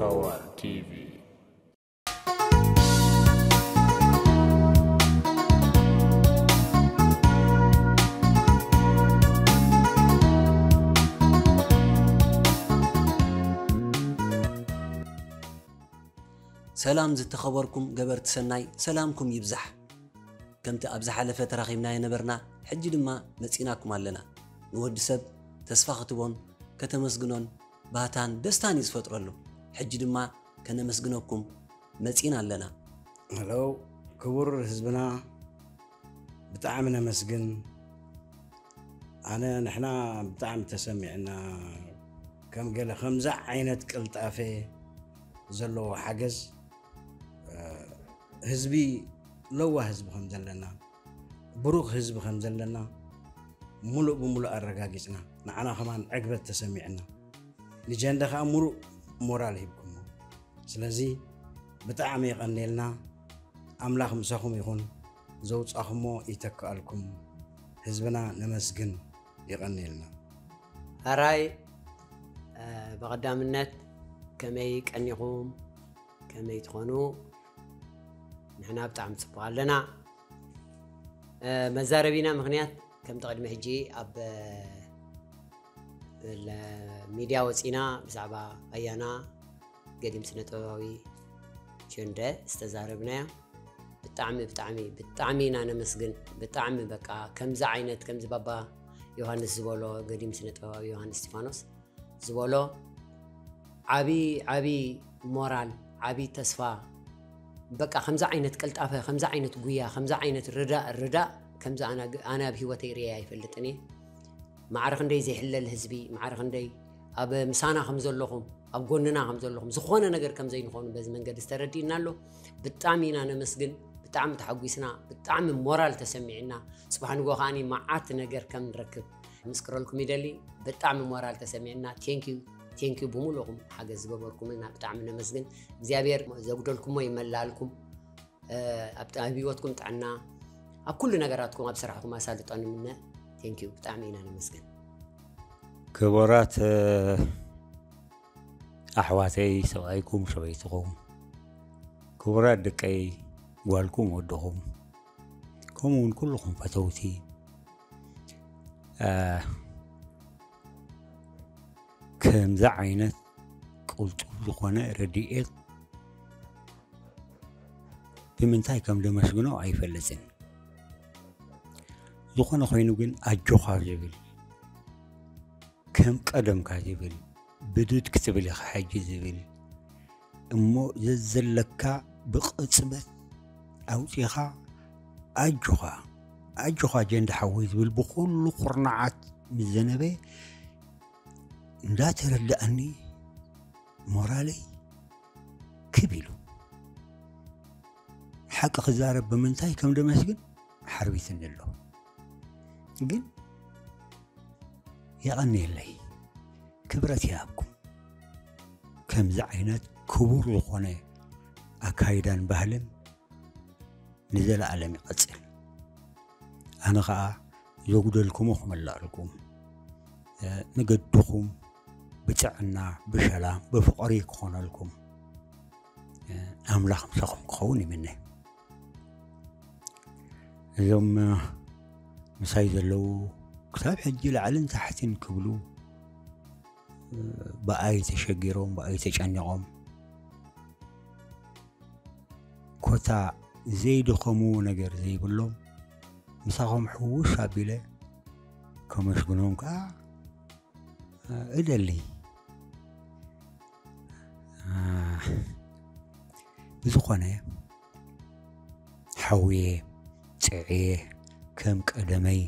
Power T V. ሰላም ዝተኸበርኩም ገበርቲ ሰናይ፣ ሰላምኩም ይብዛሕ። ከምቲ ኣብ ዝሓለፈ ተራኺብና የነበርና፣ ሕጂ ድማ መጺናኩም ኣለና። ንወዲ ሰብ ተስፋ ክትቦን ከተመስግኖን ባህታን ደስታን እዩ ዝፈጥረሉ። ሕጂ ድማ ከነመስግነኩም መጺና ኣለና። ሄሎ ክቡር ህዝብና፣ ብጣዕሚ ነመስግን። ኣነ ንሕና ብጣዕሚ ተሰሚዕና፣ ከም ገለ ከምዛ ዓይነት ቅልጣፈ ዘለዎ ሓገዝ፣ ህዝቢ፣ ለዋህ ህዝቢ ከም ዘለና፣ ብሩኽ ህዝቢ ከም ዘለና፣ ሙሉእ ብሙሉእ ኣረጋጊጽና። ንዓና ከማን ዕግበት ተሰሚዕና፣ ንጀንደ ከኣ ሙሉእ ሞራል ሂብኩሞ። ስለዚ ብጣዕሚ የቐንየልና። ኣምላኽ ምሳኹም ይኹን። ዘውጻኹሞ ይተክኣልኩም። ህዝብና ነመስግን። የቐንየልና። ሕራይ ብቐዳምነት ከመይ ቀኒኹም? ከመይ ትኾኑ? ንሕና ብጣዕሚ ጽቡቕ ኣለና። መዛረቢና ምኽንያት ከምቲ ቅድሚ ሕጂ ኣብ ሚድያ ወፂና ብዛዕባ ኣያና ገዲም ስነ ጥበባዊ ቸንደ ዝተዛረብናያ ብጣዕሚ ብጣዕሚ ብጣዕሚ ኢና ነመስግን። ብጣዕሚ በቃ ከምዚ ዓይነት ከምዚ ባባ ዮሃንስ ዝበሎ ገዲም ስነ ጥበባዊ ዮሃንስ እስጢፋኖስ ዝበሎ ዓቢ ዓቢ ሞራል ዓቢ ተስፋ በቃ ከምዚ ዓይነት ቅልጣፈ ከምዚ ዓይነት ጉያ ከምዚ ዓይነት ርዳእ ርዳእ ከምዚ ኣነ ኣብ ህይወተይ ርእየ ኣይፈልጥን እየ። ማዕረ ክንደይ ዘይሕለል ህዝቢ ማዕረ ክንደይ ኣብ ምሳና ከም ዘለኹም ኣብ ጎንና ከም ዘለኹም ዝኾነ ነገር ከም ዘይንኾኑ በዚ መንገዲ ዝተረዲእና ኣሎ። ብጣዕሚ ኢና ነመስግን። ብጣዕሚ ተሓጒስና። ብጣዕሚ ሞራል ተሰሚዕና። ጽባሕ ንጎ ከዓኒ መዓት ነገር ከም ንረክብ ምስክረልኩም ይደሊ። ብጣዕሚ ሞራል ተሰሚዕና። ቴንኪዩ ቴንኪዩ ብሙሉእኹም ሓገዝ ዝገበርኩምልና ብጣዕሚ ነመስግን። እግዚኣብሔር ዘጉደልኩሞ ይመላልኩም። ኣብ ህይወትኩም ጥዕና ኣብ ኩሉ ነገራትኩም ኣብ ስራሕኩም ኣሳልጦ ንምነ። ቴንኪዩ ብጣዕሚ ኢና ነመስግን። ክቡራት ኣሕዋተይ ሰብኣይኩም ሰበይትኹም ክቡራት ደቀይ ጓልኩም ወድኹም ከምኡ እውን ኩልኹም ፈተውቲ ከምዚ ዓይነት ቅልጡፍ ዝኾነ ረድኤት ብምንታይ ከም ደመስግኖ ኣይፈልጥን። ዝኾነ ኮይኑ ግን ኣጆኻ ዝብል ከም ቀደምካ ዝብል ብድድ ክትብል ኢኻ ሕጂ ዝብል እሞ ዘዘለካ ብቕጽበት ኣውጺኻ ኣጆኻ ኣጆኻ ጀንዲ ሓወይ ዝብል ብኹሉ ኩርናዓት ምስ ዘነበ እንዳተረዳኣኒ ሞራለይ ክብ ኢሉ ሓቂ ክዛረብ ብምንታይ ከም ደመስግን ሓርቢትኒ ኣሎ። ግን የቐንየለይ ክብረት ይሃብኩም። ከምዚ ዓይነት ክቡር ዝኾነ ኣካይዳን ባህልን ንዘለኣለም ይቐጽል። ኣነ ኸኣ ዘጉደልኩሞ ክመልኣልኩም ንገድኹም ብጥዕና ብሰላም ብፍቕሪ ክኾነልኩም ኣምላኽ ምሳኹም ክኸውን ይምነ። እዞም ምሳይ ዘለዉ ክሳብ ሕጂ ላዕልን ታሕትን ክብሉ ብኣይ ተሸጊሮም ብኣይ ተጨኒቖም ኮታ ዘይደኸምዎ ነገር ዘይብሎም ምሳኹም ሕውስ ኣቢለ ከመስግኖም ከዓ እደሊ። ብዝኾነ ሓውየ ጽዕየ ከም ቀደመይ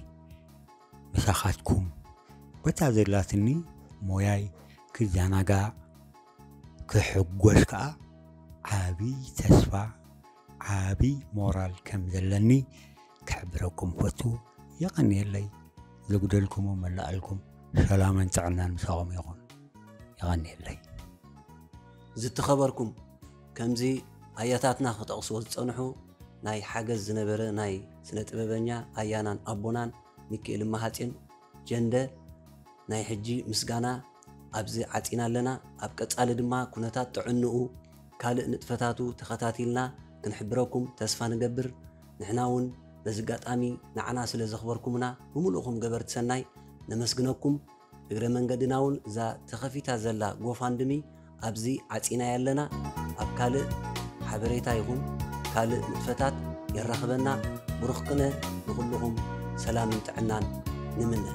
ምሳኻትኩም በታ ዘላትኒ ሞያይ ክዘናጋዕ ክሕጎስ ከኣ ዓቢ ተስፋ ዓቢ ሞራል ከም ዘለኒ ክሕብረኩም ፈቱ። የቐንየለይ። ዘጉደልኩሞ መላኣልኩም ሰላምን ጥዕናን ምሳኹም ይኹን። የቐንየለይ። ዝተኸበርኩም ከምዚ ኣያታትና ክጠቕስዎ ዝጸንሑ ናይ ሓገዝ ዝነበረ ናይ ስነ ጥበበኛ ኣያናን ኣቦናን ሚኪኤል እማሃጺን ጀንደ ናይ ሕጂ ምስጋና ኣብዚ ዓጺና ኣለና። ኣብ ቀጻሊ ድማ ኩነታት ጥዕንኡ ካልእ ንጥፈታቱ ተኸታቲልና ክንሕብረኩም ተስፋ ንገብር። ንሕና እውን በዚ ኣጋጣሚ ንዓና ስለ ዘኽበርኩምና ብምሉእኹም ገበርቲ ሰናይ ነመስግነኩም። እግረ መንገድና እውን እዛ ተኸፊታ ዘላ ጎፋንድሚ ኣብዚ ዓጺና ያለና። ኣብ ካልእ ሓበሬታ ይኹን ካልእ ንጥፈታት የራኽበና። ብሩኽ ቅነ ንኹልኹም ሰላምን ጥዕናን ንምነ።